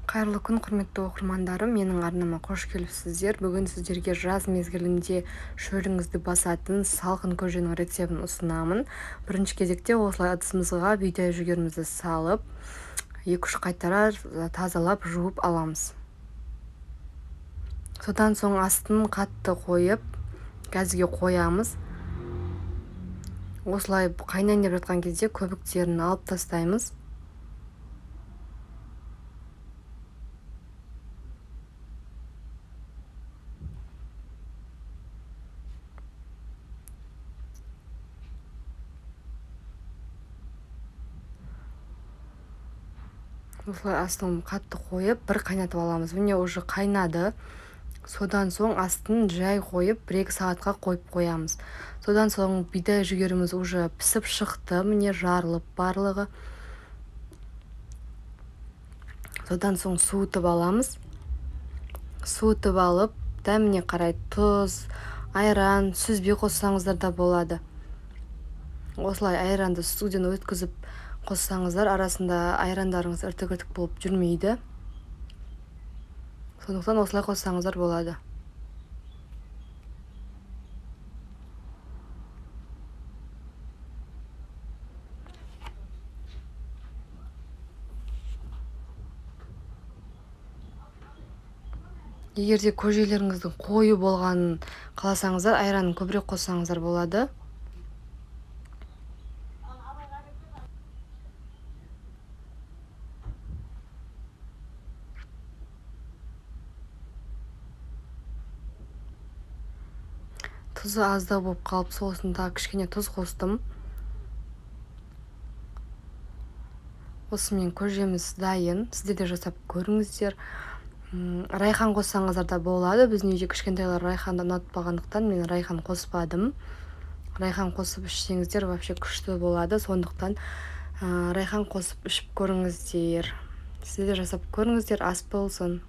Қайырлы күн, құрметті оқырмандарым, менің арнама қош келіпсіздер. Бүгін сіздерге жаз мезгілінде шөліңізді басатын салқын көженің рецептін ұсынамын. Бірінші кезекте осылай ыдысымызға бидай жүгерімізді салып, 2-3 қайтара тазалап жуып аламыз. Содан соң астын қатты қойып, газге қоямыз. Осылай қайнайын деп жатқан кезде көбіктерін алып тастаймыз. Осылай астын қатты қойып, бір қайнатып аламыз. Міне уже қайнады. Содан соң астын жай қойып, 1-2 сағатқа қойып қоямыз. Содан соң бидай жүгеріміз уже пісіп шықты, міне жарылып барлығы. Содан соң суытып аламыз. Суытып алып, дәміне қарай тұз, айран, сүзбе қоссаңыздар да болады. Осылай айранды сүзгіден өткізіп қоссаңыздар, арасында айрандарыңыз іртік-іртік болып жүрмейді. Сондықтан осылай қоссаңыздар болады. Егер де көжелеріңіздің қою болғанын қаласаңыздар, айранын көбірек қоссаңыздар болады. Тұзы аздау болып қалып, сосын тағы кішкене тұз қостым. Осымен көжеміз дайын. Сіздер де жасап көріңіздер. Райхан қоссаңыздар да болады. Біздің үйде кішкентайлар райханды ұнатпағандықтан мен райхан қоспадым. Райхан қосып ішсеңіздер вообще күшті болады. Сондықтан райхан қосып ішіп көріңіздер. Сіздер де жасап көріңіздер. Ас болсын.